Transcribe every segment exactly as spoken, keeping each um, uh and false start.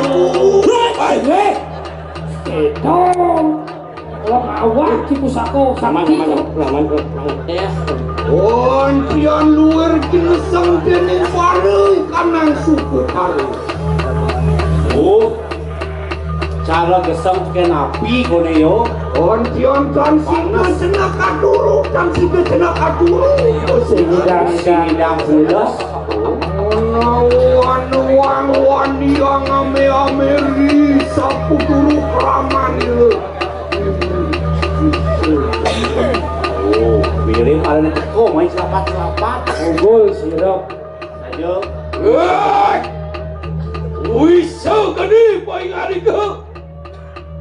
Wéh, wéh. Édong. Wong awak di pusaka sakti. Aman, aman, aman, aman. Ya. Wong tiang luwir ginesang déning para kanang suku karo. Oh. Cara gesang tekén api koné yo. Wong tiang tan sida jenak katuru, tan sida jenak katuru. Sing ngidang, sing ngidang belas. Ana wan-wan yang ame-ame ri Saputuru Kraman. Oh, mirip ada teko main selapat-selapat. Unggul sirep. Saja. Wéh! Wisa geni paingarika.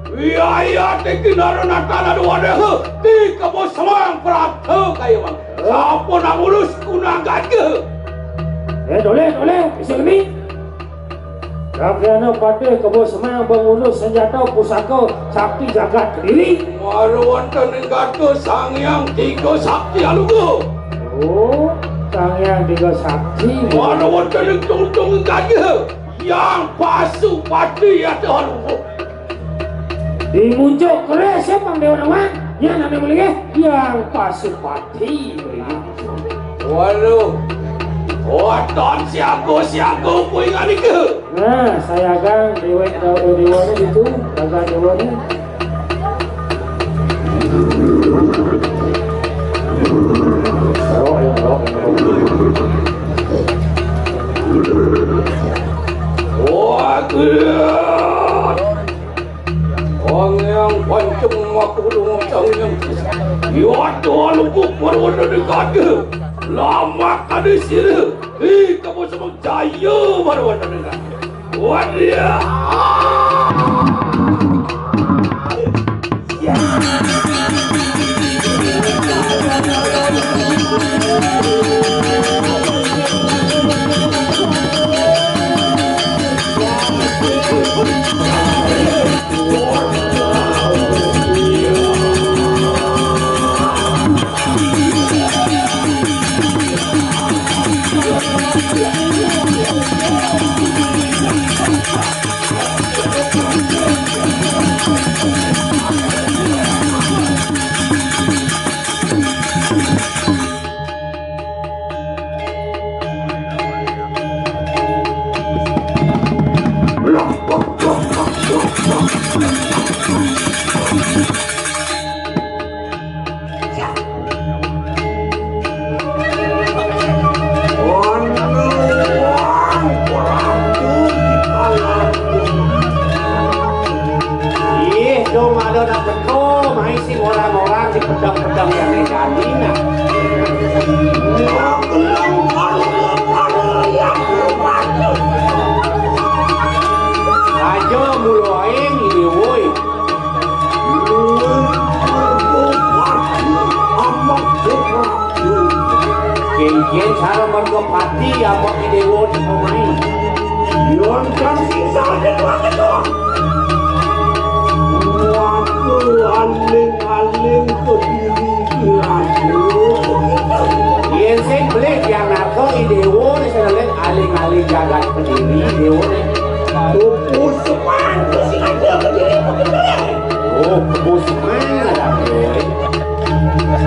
Wiayat iki nara natana dua deha, di kebo semang prapta kaya mang. Sampun angulus kunang gajah. Eh, toleh, toleh, bisa geni. Rakyana patih kebo semang bangulus senjata pusaka sakti jagat Kediri. Mara wonten ing gatra Sang Hyang Tiga Sakti Aluga. Oh, Sang Hyang Tiga Sakti. Mara wonten ing tungtung gajah. Yang Pasupati ya Tuhan. Di muncuk keris ya Pang Dewa Nawang. Ya namanya mulai ya. Yang Pasupati. Waduh. Waton siago-siago kuingan iki. Nah, saya gang dewa dewa itu, jaga dewa ini. Wah, gila. Wong yang pancung aku dong sang yang. Yo ada lugu perwanda negara. Lama kali sira. Ih, kamu semang jaya perwanda negara. Waduh. Ih, dong ada nak teko, main si orang-orang si pedang-pedang yang jadi nah. Aja mulu aing ini woi. Kénkén cara mergapati apa di déwa di pemain. Yon kang sisa ada banget tuh. Waktu aling-aling ke diri. Yén sing beli yang narko i déwa ni sing aling-aling jagat Kediri déwa ni. Tuku sepan, terus aja berdiri begitu. Oh, tuku sepan ada.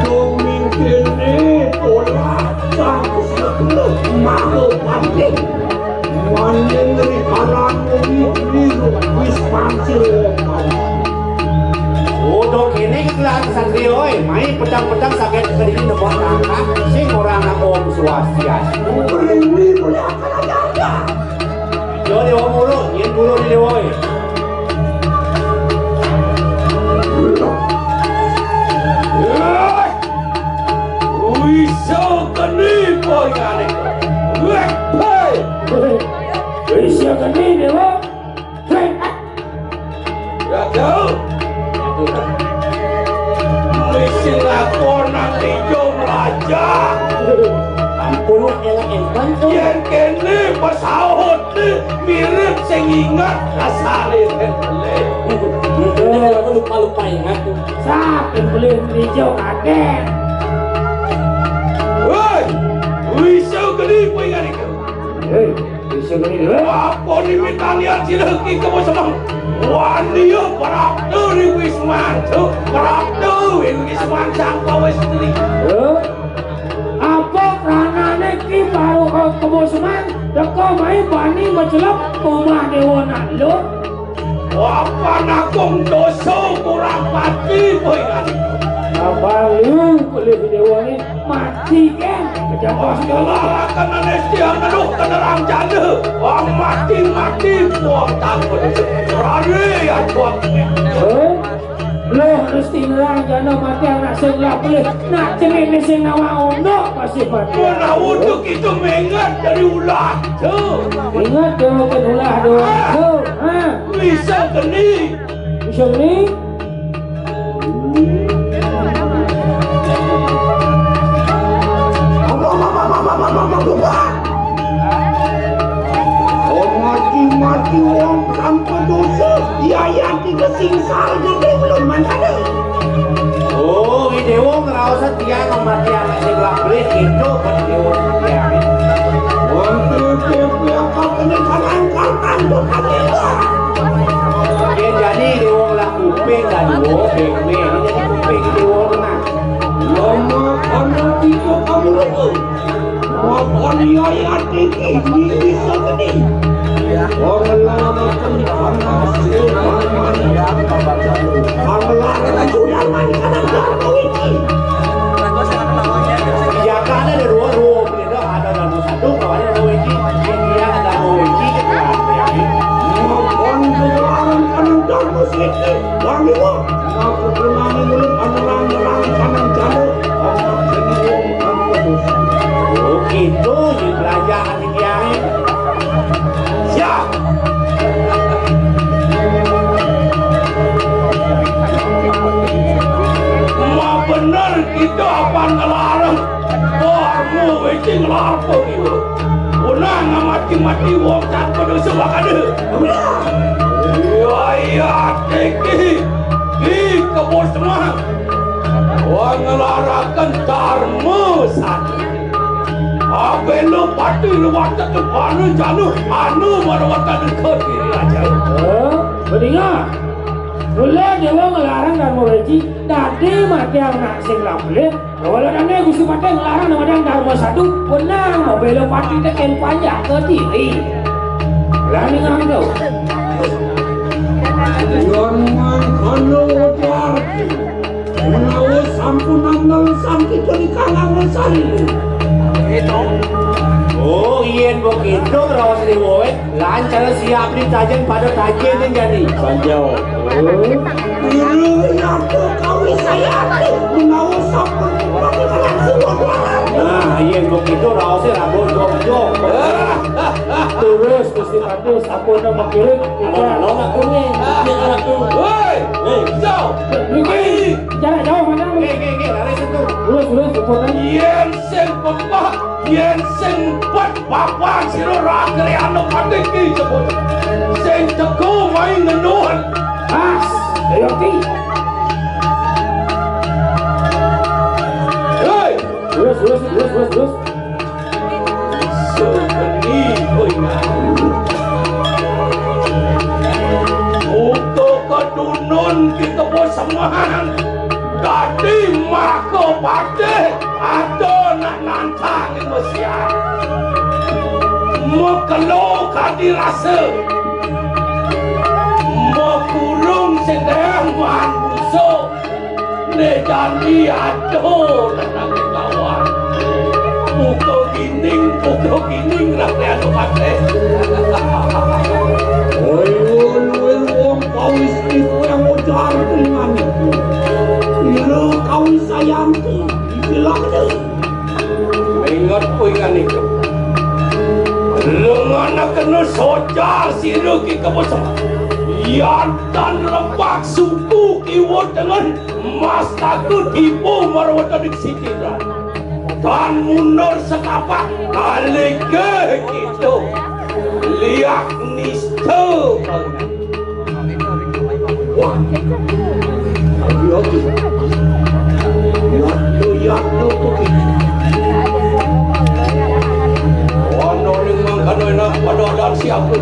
Tuh mungkin nih pola sang sebelah malu panting. Wanjen dari alam ini wis pancil. Udah kene ketelah kesatria oi, mai pedang-pedang saged Kediri nebak langkah, sing orang nak Om Swastiastu. Ini punya akan ada. Yo di Om Ulu, nyen guru di Dewa oi. Wisa geni poingane. Weh, hei. Wisa geni, Dewa. Hei. Ya, jauh. Wis lakonan ijo melajah. Ampun, elek empan tuh. Yen kene pesawat nih mirip sing ingat kasare. Ini aku lupa-lupa ingat tuh. Saking beli hijau kaget. Woi, wisa geni poingane. Hei, wisa geni, hei. Apa nih mitanya Sira Ki Kebo Semeng. Wani ya prapta ri wisman, Cuk. Prapta ri wisman sang pawéstri. Heh? Apa kranané Ki Baruka Kebo Semeng teka mai bani macelep omah Déwa Nanduk? Apa nakung dosa kurang pati kowe ngani? Abang lu pelih déwané mati kan? Kejam bos. Ngelaraken anestian neluh kenerang janda. Wah, mati-mati wong takut. Rare ya, Tuan. Heh? Loh, mesti nerang jana mati anak sing lapis. Nak cenik ni sing nawa ondok masih mati. Menawa tu kita mengat dari ulah tu. Ingat tu, kan ulah tu. Ah. Tu, ha. Bisa geni. Bisa geni. Mati-mati wong tanpa dosa, diayati ke singsara gedé belum manjada. Oh, i déwa ngraosa tiang mati anak sing lablis, gitu, kan déwa tiang. Wong tuwa piye kok kena kanang-kanang, kok kagak. Yén jani déwa lah kuping, kan, wo, bengme, ini jadi kuping déwa, nah. Lama anak itu kamu lagi. Mapan yaya tinggi, ini bisa gede. Wong lama kentang hasil paman. Wong lama sudah main kadang jatuh ini. Iya, kan ada dua ruang, beda ada dalam satu, kalau ada dua wiji, dia ada dua wiji, gitu kan. Mapan gelaran kadang jatuh sedikit. Bang Iwo, aku pernah ngulung anelang-nelang kanan jalur, anak seni wong tanpa dosa. Oh, gitu, ya, kerajaan ini, ya. Siap. Wah, bener, kita apa ngelarang? Wah, mau wajing lapor, Iwo. Unang mati-mati wong tanpa dosa bakal. Iya, iya, tiki. Di kebos mah. Wong ngelaraken dharma satu. Abelo pati luwata kepana janu anu marawata deka diri raja. Eh, beninga. Mula dewa ngelarang dharma weci, dadi mati anak sing laplir. Kawéladane Gusti Patih nglarang nang madang Dharma Sadu, wenang mabela pati tekén panjak Kediri. Lan ning ando. Yon mangkono ujar. Menawa sampun angel sang kita nikang angel sari. Oh, yen begitu, raos riwoe, lan cara siap ditajeng pada tajeng ning jani. Sanjau. Guru nyata kawi saya menawa sampun melakukan semua. Nah, yen begitu raosnya ragu jok-jok. Terus Gusti Patih sampun mengkirim kita. Woi, hei, jauh. Hei, jarak jauh mana? Hei, hei, hei, lari situ. Terus, terus, sampun. Yen sing pepah, yen sing pet bapak sira ra kere anu patih ki sebut. Sing teko main ngenuh. Pas, ayo ki. Hei. Terus, terus, terus, terus, terus. Sugeni kowe. Uga kedunun ditepu semangat. Dadi maka patih ada nak nantang mesiar. Mekelo kadi rasa. Mekurung sedang manungsa. Né jani aduh tenang kawan. Buka gining, buka gining rakyat mati. Oi, luwih wong pawis iku yang ujar dengan itu. Ira kawis sayanti, istilah. Ingat kuingan itu. Lengan kena sojar sira ki kebosok. Yantan lembak suku kiwa dengan mas takut ibu marwata di sitiran. Dan mundur sekapak balik ke gitu. Liak nista banget. Wah. Iya ki. Iya tu, iya tu, tu ki. Ono ning mangkana enak pada dan siap pun.